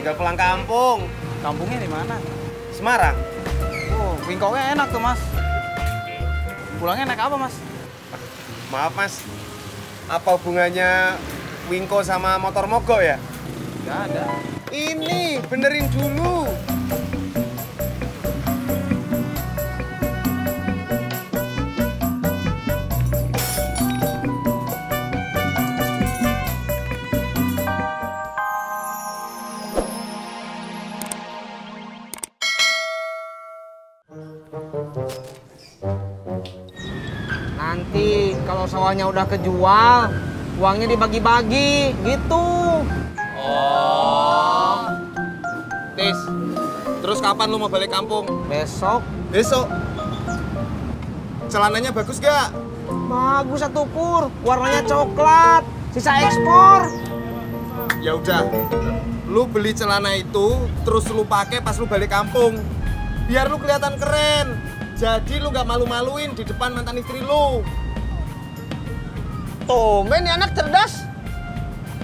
tinggal pulang kampung. Kampungnya di mana? Semarang. Oh, wingkonya enak tuh, Mas. Pulangnya naik apa, Mas? Maaf, Mas. Apa hubungannya Wingko sama motor mogok ya? Nggak ada. Ini, benerin dulu. Nanti kalau sawahnya udah kejual, uangnya dibagi-bagi, gitu. Oh. Tis, terus kapan lu mau balik kampung? Besok. Besok. Celananya bagus gak? Bagus satu Pur, warnanya coklat, sisa ekspor. Ya udah, lu beli celana itu, terus lu pakai pas lu balik kampung. Biar lu kelihatan keren. Jadi lu gak malu-maluin di depan mantan istri lu. Tumben nih anak cerdas.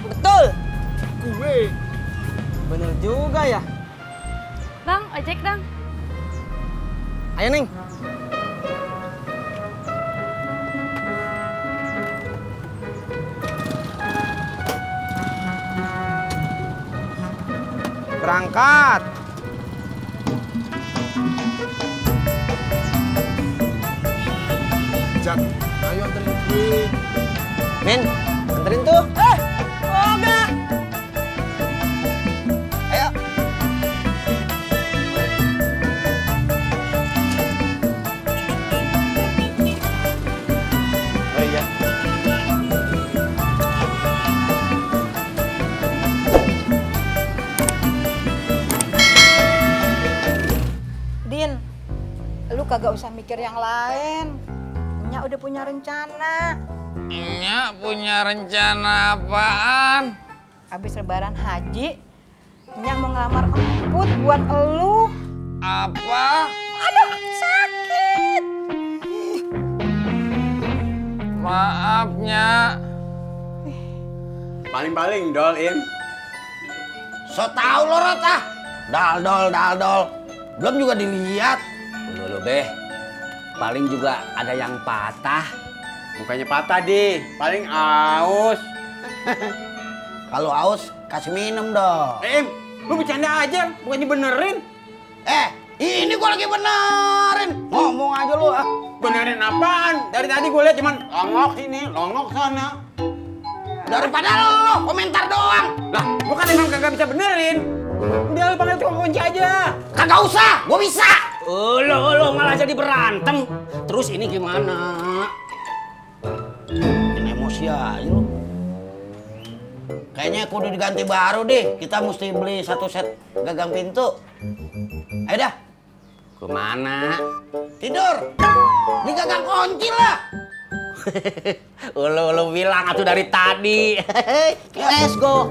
Betul. Gue. Bener juga ya. Bang, ojek dong. Ayo, Ning. Berangkat. Jak, ayo anterin gue. Min, anterin tuh. Enggak. Ayo. Oh iya. Din, lu kagak usah mikir yang lain. Nya udah punya rencana. Nya punya rencana apaan? Habis lebaran haji, Nya mau ngelamar emput buat elu. Apa? Aduh, sakit. Maaf, Nya. Paling-paling dol, Im. So tau lo Rot ah. Daldol. Belum juga dilihat. Lu Beh. Paling juga ada yang patah. Bukannya patah, Di. Paling aus. Kalau aus kasih minum dong. Im, lu bercanda aja, bukannya benerin. Ini gua lagi benerin. Ngomong aja lu ah. Benerin apaan? Dari tadi gue lihat cuman longok sini, longok sana. Daripada lo komentar doang. Lah, gua kan emang kagak bisa benerin. Udah lu panggil tukang kunci aja. Kagak usah, gua bisa. Lo malah jadi berantem. Terus ini gimana? Ini emosi aja lu. Kayaknya kudu diganti baru deh. Kita mesti beli satu set gagang pintu. Ayo dah. Kemana? Tidur. Di gagang kunci lah. Lo bilang atuh dari tadi. Let's go.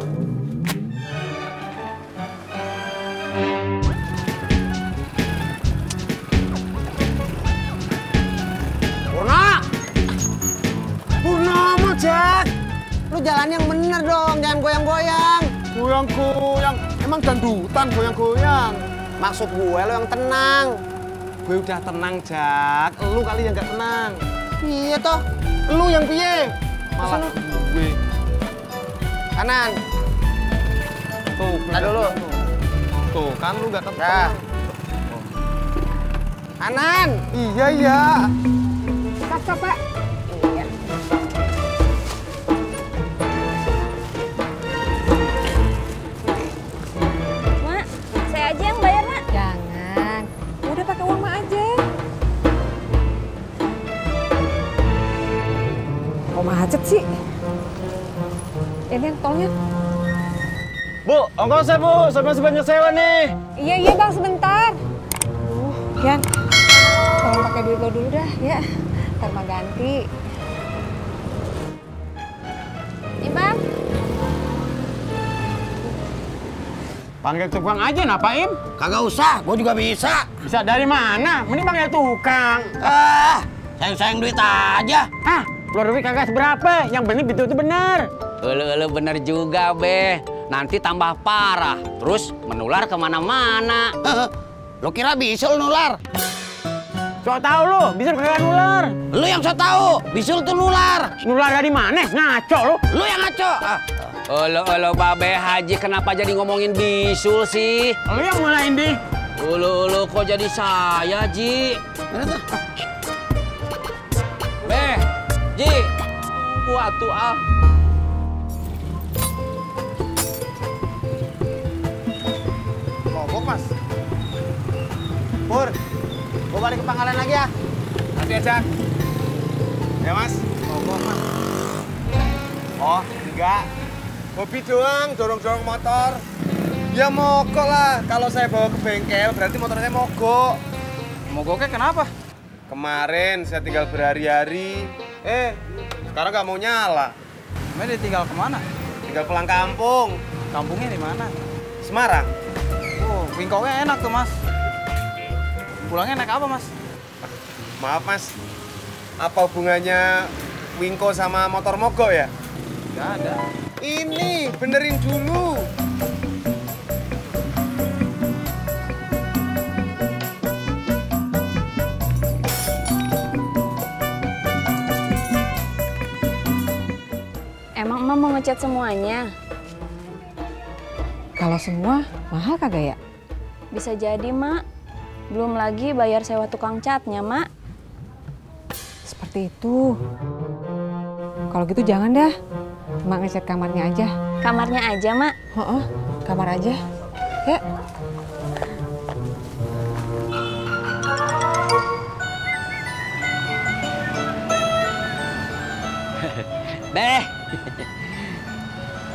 Purnomo, Jak. Lu jalan yang bener dong, jangan goyang-goyang. Goyang-goyang, emang dandutan goyang-goyang. Maksud gue lo yang tenang. Gue udah tenang, Jak. Lu kali yang gak tenang. Iya toh. Lu yang piye? Malah gue. Kanan. Tuh, Nah dulu. Tuh, kan lu gak Dah. tenang. Kanan. Iya. Stop, Pak. Iya. Mak, saya aja yang bayar, Mak. Jangan. Udah pakai uang Mak aja. Kok macet sih? Ini tolnya. Bu, ongkosnya Bu, saya masih banyak sewa nih. Iya Bang, sebentar. Yan, tolong pakai duit lo dulu dah, ya. Ntar Mak ganti. Nih, Bang. Panggil tukang aja, napa Im? Kagak usah, gua juga bisa. Bisa dari mana? Mending panggil tukang. Sayang-sayang duit aja. Keluar duit kagak seberapa, yang penting itu bener. Lo bener juga, Beh. nanti tambah parah, terus menular kemana-mana. Lo kira bisul nular? So tau lu, bisul kagak nular. Lu yang so tau, bisul tuh nular. Nular dari mana? Ngaco lu. Lu yang ngaco. Olo Babe Haji, kenapa jadi ngomongin bisul sih? Lu yang mulain di. Olo kok jadi saya, Ji? Beh, Ji, buat tuh ah. Mogok, Mas. Pur, gua balik ke Pangkalan lagi ya. Nanti aja. Ya, Mas. Mogok, Mas. Oh, enggak. Hobi doang, dorong-dorong motor. Ya mogok lah. Kalau saya bawa ke bengkel, berarti motor saya mogok. Mogoknya kenapa? Kemarin saya tinggal berhari-hari. Sekarang nggak mau nyala. Emang dia tinggal kemana? Tinggal pulang kampung. Kampungnya di mana? Semarang. Oh, wingkoknya enak tuh, Mas. Pulangnya naik apa, Mas? Maaf, Mas. Apa hubungannya Wingko sama motor mogok ya? Nggak ada. Ini, benerin dulu. Emang Emak mau ngecat semuanya? Kalau semua mahal kagak ya? Bisa jadi, Mak. Belum lagi bayar sewa tukang catnya, Mak. Seperti itu. Kalau gitu jangan dah. Mak ngecat kamarnya aja. Kamarnya aja, Mak. Heeh, kamar aja. Ya. Beh,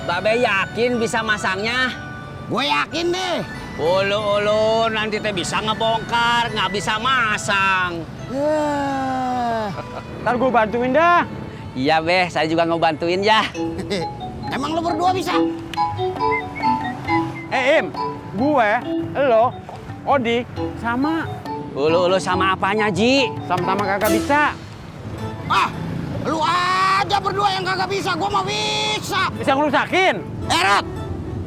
Babe yakin bisa masangnya? Gue yakin deh. Ulu, nanti teh bisa ngebongkar, nggak bisa masang. Ntar gua bantuin dah. Iya, Beh, saya juga ngebantuin ya. Emang lo berdua bisa? Im, gue, lo, Odi, sama. Ulu sama apanya, Ji? Sama-sama kagak bisa. Ah, lu aja berdua yang kagak bisa, gua mah bisa. Bisa ngerusakin. Rot,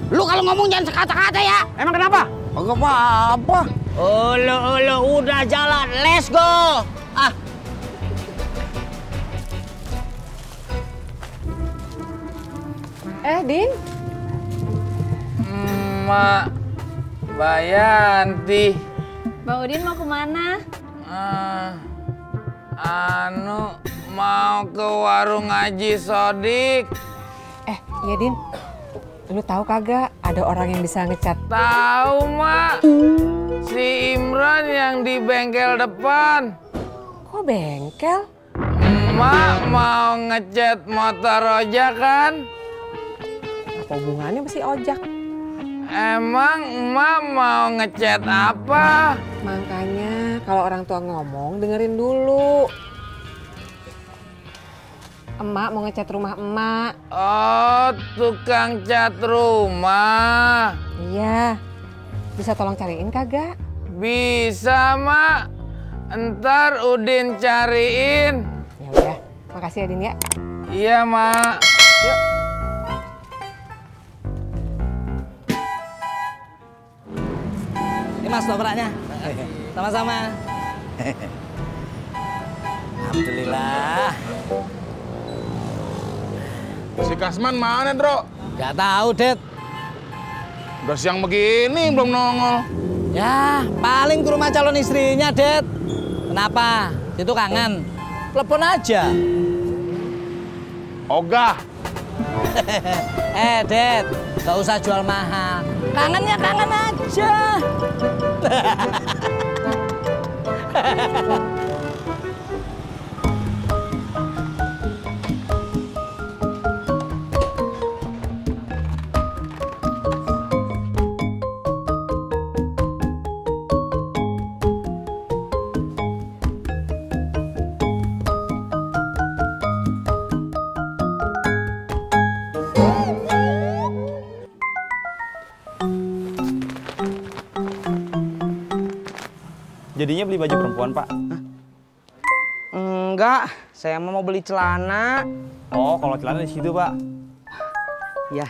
lu kalau ngomong jangan sekata-kata ya. Emang kenapa? Kagak apa-apa. Ulu, udah jalan, let's go. Ah, Din. Mak Bayanti. Bang Udin mau kemana? Mau ke warung Haji Sodik. Iya Din. Lu tahu kagak ada orang yang bisa ngecat? Tahu, Mak. Si Imran yang di bengkel depan. Kok bengkel? Emak mau ngecat motor ojek kan? Apa hubungannya sama si ojek? Emang emak mau ngecat apa? Makanya kalau orang tua ngomong dengerin dulu. Emak mau ngecat rumah emak. Oh, tukang cat rumah. Iya. Bisa tolong cariin kagak? Bisa, Mak. Ntar Udin cariin. Ya udah, makasih ya Din ya. Iya, Mak. Yuk. Ini Mas topraknya. Sama-sama. Alhamdulillah. Si Kasman mana, Bro? Gak tahu, Det. Udah siang begini belum nongol. Ya, paling ke rumah calon istrinya, Det. Kenapa? Itu kangen. Telepon aja. Ogah. Det, gak usah jual mahal. Kangennya kangen aja. Jadinya beli baju perempuan, Pak? Hah? Enggak, saya mau beli celana. Oh, kalau celana di situ, Pak. Ya.